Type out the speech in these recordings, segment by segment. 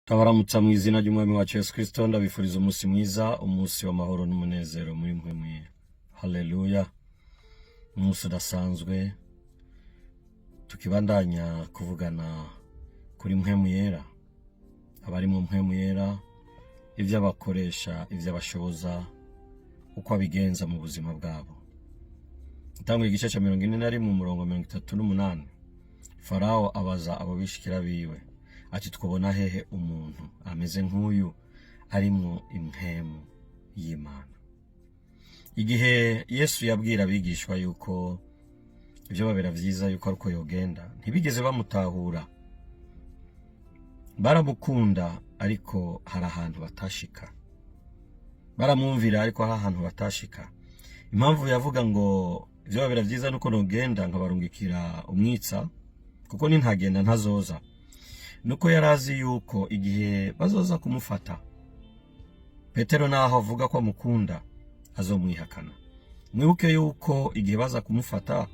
Ndabaramutsa mu izina ry'Umwami wacu Yesu Kristo. Ndabifuriza umunsi mwiza, umunsi w'amahoro n'umunezero muri mwe. Haleluya! Umunsi udasanzwe, tukibandanya kuvugana kuri Mpwemu Yera, abari mu Mpwemu Yera, ibyo abakoresha, ibyo abashoboza, uko abigenza mu buzima bwabo. Itanguye igice cya 41, umurongo 38. Farawo abaza abo bishikira biwe ati: "Twabona hehe umuntu ameze nk'uyu, arimwo impwemu y'Imana?" Igihe Yesu yabwira abigishwa yuko ibyo babera byiza yuko ariko yogenda, ntibigeze bamutahura. Baramukunda, ariko hari ahantu batashika. Baramwumvira, ariko hari ahantu batashika. Impamvu yavuga ngo ibyo babera byiza nuko nogenda nkabarungikira umwitsa, kuko nintagenda ntazoza, nuko yari azi yuko igihe bazoza kumufata, Petero naho avuga ko amukunda azomwihakana. Mwibuke yuko igihe baza kumufata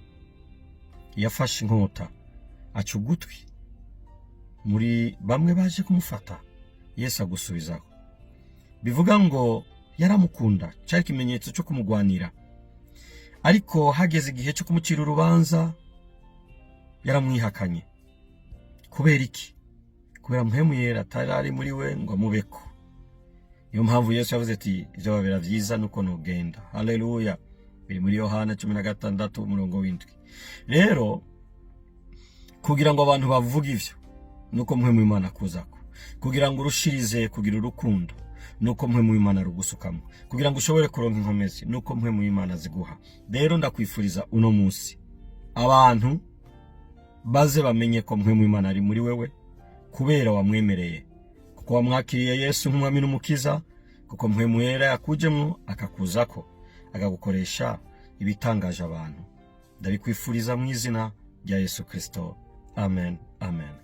yafashe inkota aca ugutwi muri bamwe baje kumufata. Yesu agusubizaho, bivuga ngo yaramukunda, cyari ikimenyetso cyo kumugwanira. Ariko hageze igihe cyo kumucira urubanza, yaramwihakanye. Kubera iki? Kubera Mpwemu Yera atari ari muri we ngo amubeko. Niyo mpamvu Yesu yavuze ati: "Ibyo babera byiza nuko nugenda." Haleluya! Biri muri Yohana 16, umurongo w'7. Rero kugira ngo abantu bavuge ivyo, nuko Mpwemu w'Imana akuzako. Kugira ngo urushirize kugira urukundo, nuko Mpwemu w'Imana rugusukamo. Kugira ngo ushobore kuronka inkomezi, nuko Mpwemu w'Imana ziguha. Rero ndakwifuriza uno munsi abantu baze bamenye ko Mpwemu w'Imana ari muri wewe, kubera wamwemereye, kuko wamwakiriye Yesu nk'Umwami n'Umukiza, kuko Mpwemu Yera yakujemwo, akakuzako, akagukoresha ibitangaje abantu. Ndabikwifuriza mu izina rya Yesu Kristo. Amen, amen.